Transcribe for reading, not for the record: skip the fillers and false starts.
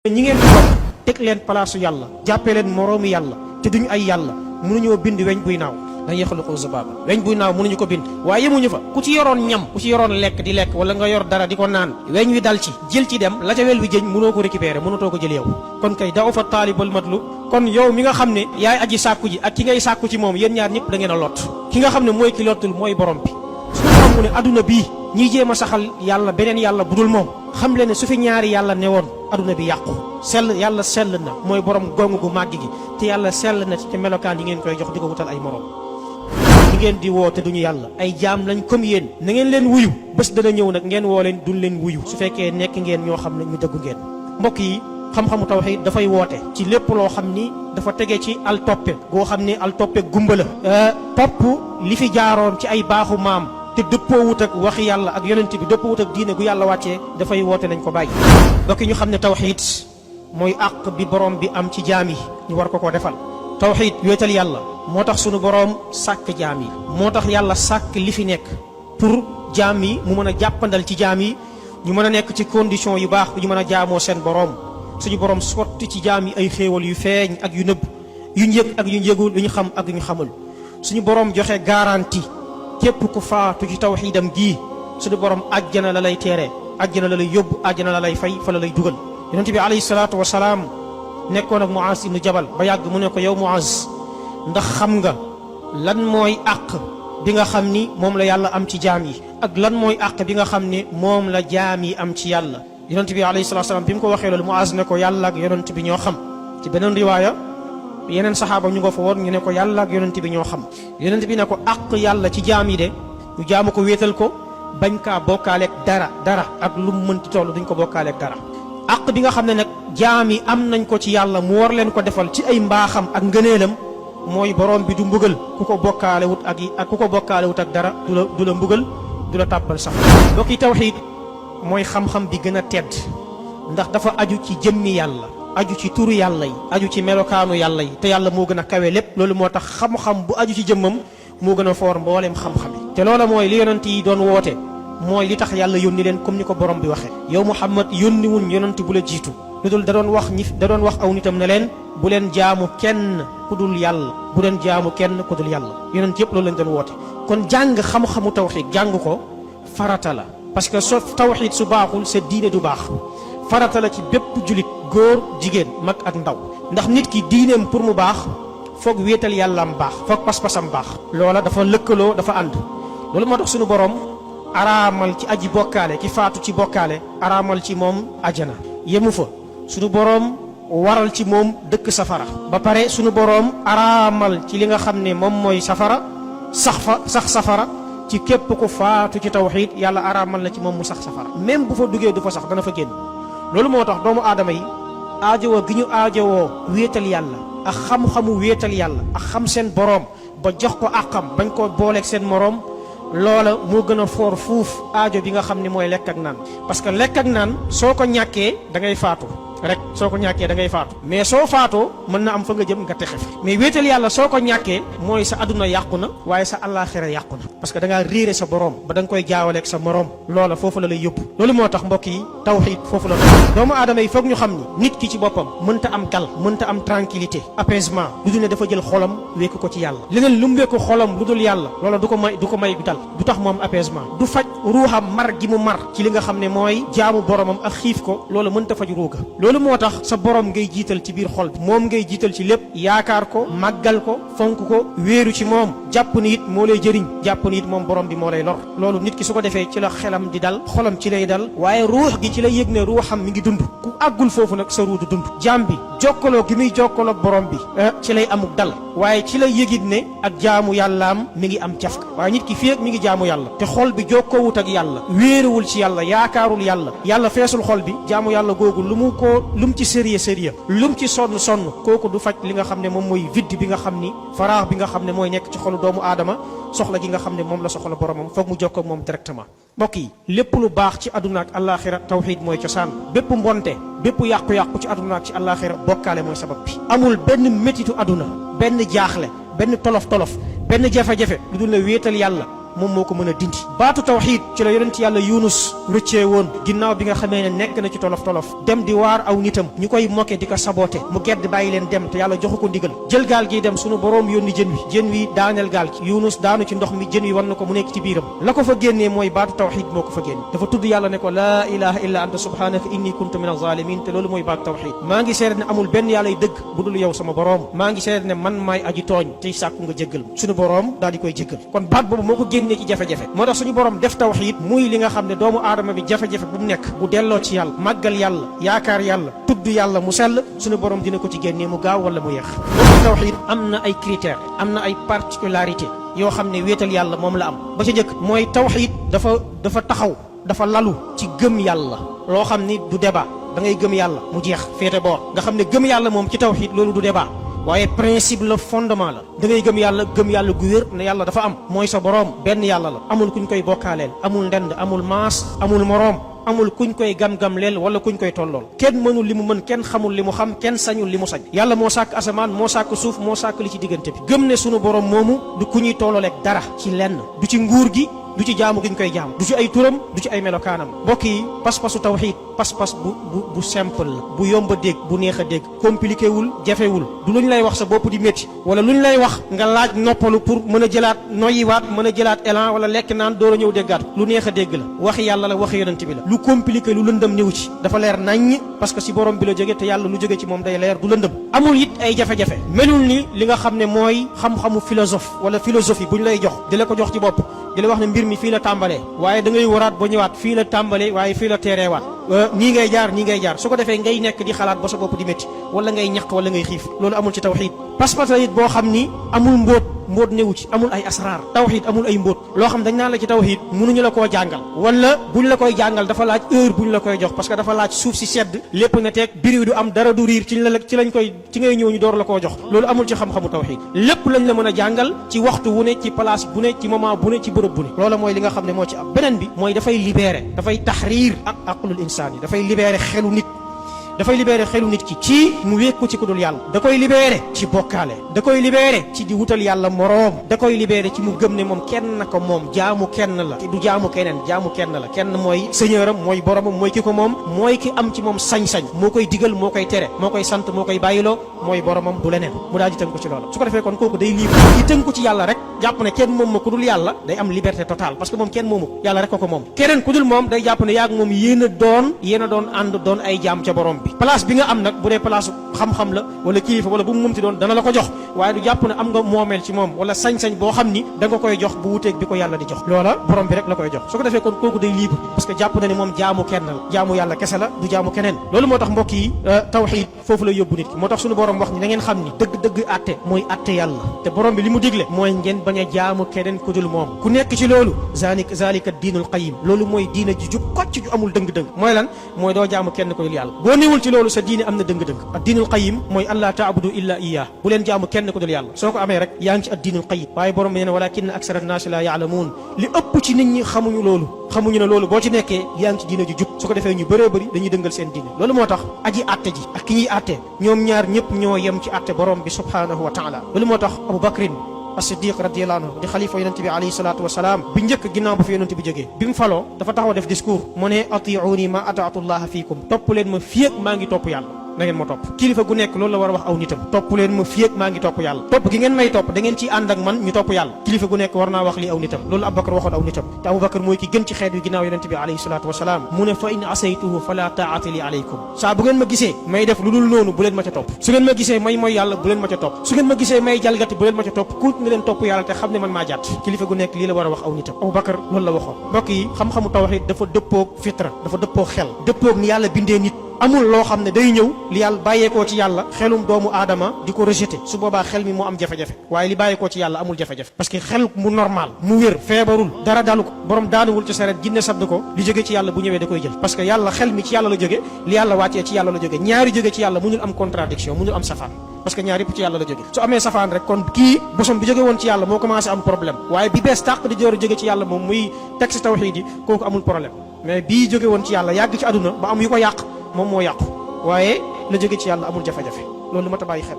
ñi ngeen di topp teg leen palaasu yàlla jàppee leen moroomi yàlla te duñu ay yàlla mënuñoo bind weñ buy naaw dañ yaxluqu zubaaba weñ buy naaw mënuñu ko bind waaye yemuñu fa ku ci yoroon ñam ku ci yoroon lekk di lekk wala nga yor dara di ko naan weñ wi dal ci jël ci dem la ca wel wi jëñ mënoo ko récupérer mënatoo ko jël yow kon kay daw fa taalibul matlub kon yow mi nga xam ne yaay aji sàkku ji ak ki ngay sàkku ci moom yéen ñaar ñëpp da ngeen a lot ki nga xam ne mooy ki lottul mooy borom bi suñu borom mu ne adduna bii ñiy jéem a saxal yàlla beneen yàlla budul moom xam leen ne su fi ñaari yàlla newoon adduna bi yàqu sell yàlla sell na mooy borom gongu gu màgg gi te yàlla sell na ci melokaan yi ngeen koy jox di ko wutal ay morom ñi ngeen di woo te duñu yàlla ay jaam lañ comme yéen na ngeen leen wuyu bés dana ñëw nag ngeen woo leen duñ leen wuyu su fekkee nekk ngeen ñoo xam ne ñu dëggu ngeen mbokk yi xam-xamu tawxiid dafay woote ci lépp loo xam ni dafa tege ci al toppe goo xam ne al toppe gumba la topp li fi jaaroon ci ay baaxu maam te dëppoowut ak waxi yàlla ak yonent bi dëppoowut ak diine gu yàlla wàccee dafay woote nañ ko bàyyi mbokk yi ñu xam ne tawxiid mooy àq bi borom bi am ci jaam yi ñu war ko defal tawxiid wéetal yàlla moo tax sunu borom sàkk jaam yi moo tax yàlla sàkk li fi nekk pour jaam yi mu mën a jàppandal ci jaam yi ñu mën a nekk ci condition yu baax bu ñu mën a jaamoo seen borom suñu borom sotti ci jaam yi ay xéewal yu feeñ ak yu nëbb yu ñu yëg ak yu ñu yëgul yu ñu xam ak yu ñu xamul suñu borom joxe garantie képp ku faatu ci tawxiidam gii suñu borom àjjana la lay teere àjjana la lay yóbbu àjjana la lay fay fa la lay dugal yonent bi alayhi salaatu wasalaam nekkoon ak Muaz ibnu Jabal ba yàgg mu ne ko yow Muaz ndax xam nga lan mooy àq bi nga xam ni moom la yàlla am ci jaam yi ak lan mooy àq bi nga xam ne moom la jaam yi am ci yàlla yonent bi alayhi salaatu wasalaam bi mu ko waxee loolu Muaz ne ko yàlla ak yonent bi ñoo xam ci beneen riwaaya yeneen saxaaba ñu nga fa woon ñu ne ko yàlla ak yonent bi ñoo xam yonent bi ne ko àq yàlla ci jaam yi de ñu jaamu ko wéetal ko bañ kaa bokkaaleeg dara ak lu mu mënti toll duñ ko bokkaaleeg dara àq bi nga xam ne nag jaam yi am nañ ko ci yàlla mu war leen ko defal ci ay mbaaxam ak ngëneelam mooy borom bi du mbugal ku ko bokkaalewut ak ku ko bokkaalewut ak dara du la mbugal du la tàbbal sax mbokki tawxiid mooy xam-xam bi gën a tedd ndax dafa aju ci jëmmi yàlla aju ci turu yàlla yi aju ci melokaanu yàlla yi te yàlla moo gën a kawe lépp loolu moo tax xam-xam bu aju ci jëmmam moo gën a foor mbooleem xam-xam yi te loola mooy li yonent yi doon woote mooy li tax yàlla yónni leen comme ni ko borom bi waxee yow Muhammad yónni wuñ yonent bu la jiitu lu dul da doon wax aw nitam ne leen bu leen jaamu kenn ku dul yàlla bu leen jaamu kenn ku dul yàlla yonent yëpp loolu lañ doon woote kon jàng xam-xamu tawxiid jàng ko farata la parce que soo tawxiid su baaxul sa diine du baax farata la ci bépp julit góor jigéen mag ak ndaw ndax nit ki diineem pour mu baax foog wéetal yàllaam baax foog pas-pasam baax loola dafa lëkkaloo dafa ànd loolu moo tax suñu borom araamal ci aji bokkaale ki faatu ci bokkaale araamal ci moom ajana yemu fa suñu borom waral ci moom dëkk safara ba pare suñu borom araamal ci li nga xam ne moom mooy safara sax safara ci képp ku faatu ci tawxiid yàlla araamal la ci moom mu sax safara même bu fa duggee du fa sax dana fa génn loolu moo tax doomu aadama yi aajowoo gi ñu aajowoo wéetal yàlla ak xam-xamu wéetal yàlla ak xam seen boroom ba jox ko àqam bañ ko booleeg seen moroom loola moo gën a foor fuuf aajo bi nga xam ne mooy lekk ak naan parce que lekk ak naan soo ko ñàkkee da ngay faatu rek soo ko ñàkkee da ngay faatu mais soo faatoo mën na am fa nga jëm nga texe fa mais wéetal yàlla soo ko ñàkkee mooy sa adduna yàqu na waaye sa àllaaxira yàqu na parce que da ngaa réere sa borom ba da nga koy jaawaleeg sa morom loola foofu la lay yóbbu loolu moo tax mbokk yi tawxiid foofu la doomu aadama yi foog ñu xam ni nit ki ci boppam mënta am dal mënta am tranquillité apaisement lu dul ne dafa jël xolam wékk ko ci yàlla leneen lu mu wékku xolam lu dul yàlla loola du ko may dal du tax mu am apaisement du faj ruuxam mar gi mu mar ci li nga xam ne mooy jaamu boromam ak xiif ko loola mënta faj ruuga loolu moo tax sa borom ngay jiital ci biir xol bi moom ngay jiital ci lépp yaakaar ko màggal ko fonk ko wéeru ci moom jàpp ni it moo lay jëriñ jàpp ni it moom borom bi moo lay lor loolu nit ki su ko defee ci la xelam di dal xolam ci lay dal waaye ruux gi ci la yëg ne ruuxam mi ngi dund ku àggul foofu nag sa ruu du dund jaam bi jokkaloo gi muy jokkaloo borom bi ci lay amuk dal waaye ci la yëgit ne ak jaamu yàllaam mi ngi am cafka waaye nit ki fii ak mi ngi jaamu yàlla te xol bi jokkoowut ak yàlla wéeruwul ci yàlla yaakaarul yàlla feesul xol bi jaamu yàlla googu lu mu ci sérieux lum ci sonn kooku du faj li nga xam ne moom mooy vide bi nga xam ni faraax bi nga xam ne mooy nekk ci xolu doomu aadama soxla gi nga xam ne moom la soxla boromam foog mu jokkoo ak moom directement mbokk yi lépp lu baax ci àdduna ak àllaaxira tawxiid mooy cosaan bépp mbonte bépp yàqu-yàqu ci àdduna ak ci àllaaxira bokkaale mooy sabab bi amul benn métitu àdduna benn jaaxle benn tolof-tolof benn jafe-jafe lu dul ne wéetal yàlla moom moo ko mën a dindi. baatu tawxiid ci la yonent yàlla Yunus rëccee woon ginnaaw bi nga xamee ne nekk na ci tolof dem di waar aw nitam ñu koy moke di ko saboté mu gedd bàyyi leen dem te yàlla joxu ko ndigal jël gaal gi dem sunu boroom yónni jën wi daaneel gaal gi Yunus daanu ci ndox mi jën wi wan na ko mu nekk ci biiram la ko fa génnee mooy baatu tawxiid moo ko fa génne dafa tudd yàlla ne ko laa ilaha illa anta subhanaka inni kuntu min az-zalimin te loolu mooy baatu tawxiid maa ngi seede ne amul benn yàlla dëgg bu dul yow sama boroom maa ngi seede ne man maay aji tooñ tey sàkku nga jéggal sunu boroom daal di koy jéggal kon baat boobu moo ko génnee ci jafe-jafe moo tax suñu boroom def tawxiid muy li nga xam ne doomu aadama bi jafe-jafe bu mu nekk bu delloo ci yàlla màggal yàlla yaakaar yàlla tudd yàlla mu sell suñu borom dina ko ci génnee mu gaaw wala mu yeex boobu tawxiid am na ay critères am na ay particularité yoo xam ne wéetal yàlla moom la am ba ca njëkk mooy tawxiid dafa taxaw dafa lalu ci gëm yàlla loo xam ni du débat da ngay gëm yàlla mu jeex féete boor nga xam ne gëm yàlla moom ci tawxiid loolu du débat waaye principe la fondement la da ngay gëm yàlla gu wér ne yàlla dafa am mooy sa boroom benn yàlla la amul kuñ koy bokkaaleel amul ndend amul maas amul moroom amul kuñ koy gam-gam leel wala kuñ koy tollool kenn mënul li mu mën kenn xamul li mu xam kenn sañul li mu sañ yàlla moo sàkk asamaan moo sàkk suuf moo sàkk li ci diggante bi gëm ne sunu boroom moomu du ku ñuy tollooleeg dara ci lenn du ci nguur gi du ci jaamu gi ñu koy jaamu du ci ay turam du ci ay melokaanam mbokk yi pas-pasu tawxiid pas-pas bu simple la bu yomb a dégg bu neex a dégg compliqué wul jafewul du lu ñu lay wax sa bopp di métti wala lu ñu lay wax nga laaj noppalu pour mën a jëlaat noyyiwaat mën a jëlaat élan wala lekk naan door a ñëw déggaat lu neex a dégg la waxi yàlla la waxi yonent bi la lu compliqué lu lëndëm ñëw ci dafa leer naññ parce que si borom bi la jóge te yàlla lu jóge ci moom day leer du lëndëm amul it ay jafe-jafe melul ni li nga xam ne mooy xam-xamu philosophe wala philosophie bu ñu lay jox di la ko jox ci bopp di la wax ne mbir mi fii la tàmbalee waaye da ngay waraat ba ñëwaat fii la tàmbalee waaye fii la teereewaat nii ngay jaar su ko defee ngay nekk di xalaat ba sa bopp di métti wala ngay ñaq wala ngay xiif loolu amul ci tawxiid pas-pas la it boo xam ni amul mbóot newu ci amul ay asraar tawxiid amul ay mbóot loo xam dañ naan la ci tawxiid mënuñu la koo jàngal wala buñ la koy jàngal dafa laaj heure buñ la koy jox parce que dafa laaj suuf si sedd lépp na teeg biriw du am dara du riir ci ngay ñëw ñu door la koo jox loolu amul ci xam-xamu tawxiid lépp lañ la mën a jàngal ci waxtu wu ne ci place bu ne ci moment bu ne ci bërëb bu ne loolu mooy li nga xam ne moo ci am beneen bi mooy dafay libéré dafay taxriir ak aqlul insaan yi dafay libéré xelu nit ki ci mu wékku ci ku dul yàlla da koy libéré ci bokkaale da koy libéré ci di wutal yàlla moroom da koy libéré ci mu gëm ne moom kenn na ko moom jaamu kenn la du jaamu keneen jaamu kenn la kenn mooy seigneuram mooy boromam mooy ki ko moom mooy ki am ci moom sañ-sañ moo koy digal moo koy tere moo koy sant moo koy bàyyiloo mooy boromam du leneen mu daal di tënku ci loola su ko defee kon kooku day libre yi tënku ci yàlla rek jàpp ne kenn moom ma ku dul yàlla day am liberté totale parce que moom kenn moomu yàlla rek ko moom keneen ku dul moom day jàpp ne yaag moom yéen a doon ànd doon ay jaam ca borom bi place bi nga am nag bu dee place xam-xam la wala kilifa wala bu mu mumti doon dana la ko jox waaye du jàpp ne am nga moomeel ci moom wala sañ-sañ boo xam ni da nga koy jox bu wuteeg bi ko yàlla di jox loola borom bi rek la koy jox su ko defee kon kooku day libre parce que jàpp na ne moom jaamu kenn la jaamu yàlla kese la du jaamu keneen loolu moo tax mbokk yi tawxiid foofu la yóbbu nit ki moo tax suñu borom wax ni na ngeen xam ni dëgg-dëgg àtte mooy àtte yàlla te borom bi li mu digle mooy ngeen bañ a jaamu keneen ku dul moom ku nekk ci loolu zalika diinul qayyim loolu mooy diina ji jub kocc ju amul dëng-dëng mooy lan mooy doo jaamu kenn ku dul yàlla boo niwul ci loolu sa diine am na dëng-dëng ad diinul qayyim mooy an laa taabudu illa iyyah bu leen jaamu kenn ku dul yàlla soo ko amee rek yaa ngi ci ad diinul qayyim waaye borom bi nee na walakinna aksara annaasi laa yaalamuun li ëpp ci nit ñi xamuñu ne loolu boo ci nekkee yaa ngi ci diina ji jub su ko defee ñu bëree bëri dañuy dëngal seen diine loolu moo tax aji àtte ji ak ki ñuy àtte ñoom ñaar ñëpp ñoo yem ci àtte borom bi subhanahu wa taala loolu moo tax Abu Bakrin as-Siddiq radiyallahu anhu di xalifa yonente bi alayhi salaatu wasalaam bi njëkk ginnaaw ba fi yonente bi jógee bi mu faloo dafa taxaw def discours mu ne atiuuni ma ataatu llaha fiikum topp leen ma fii ak maa ngi topp yàlla na ngeen ma topp kilifa gu nekk loolu la war a wax aw nitam topp leen ma fii ak maa ngi topp yàlla topp gi ngeen may topp da ngeen ciy ànd ak man ñu topp yàlla kilifa gu nekk war naa wax li aw nitam loolu Abubakar waxoon aw nitam te Abubakar mooy ki gën ci xeet wi ginnaaw yonente bi alayhi salaatu wasalaam mu ne fa in asaytuhu fala taa'ata li alaykum saa bu ngeen ma gisee may def lu dul noonu bu leen ma ca topp su ngeen ma gisee may mooy yàlla bu leen ma ca topp su ngeen ma gisee may jalgati bu leen ma ca topp kuut na leen topp yàlla te xam ne man maa jàtt kilifa gu nekk lii la war a wax aw nitam Abubakar loolu la waxoon mbokk yi xam-xamu tawhid dafa dëppoog fitra dafa dëppoog xel dëppoog ni yàlla bindee nit amul loo xam ne day ñëw li yàlla bàyyeekoo ci yàlla xelum doomu aadama di ko rejeté su boobaa xel mi moo am jafe-jafe waaye li bàyyeekoo ci yàlla amul jafe-jafe parce que xel mu normal mu wér feebarul dara dalu ko borom daanuwul ci saret jinne sadd ko li jóge ci yàlla bu ñëwee da koy jël parce que yàlla xel mi ci yàlla la jóge li yàlla wàccee ci yàlla la jóge ñaari jóge ci yàlla mënul am contradiction mënul am safaan parce que ñaar yëpp ci yàlla la jóge su amee safaan rek kon kii bosom bi jóge woon ci yàlla moo commencé am problème waaye bi bees tàq di door a jóge ci yàlla moom muy texte tawhid yi kooku amul problème mais bii jóge woon ci yàlla yàgg ci àdduna ba am yu ko yàq moom moo yàqu waaye la jóge ci yàlla amul jafe-jafe loolu lu mat a bàyyi xel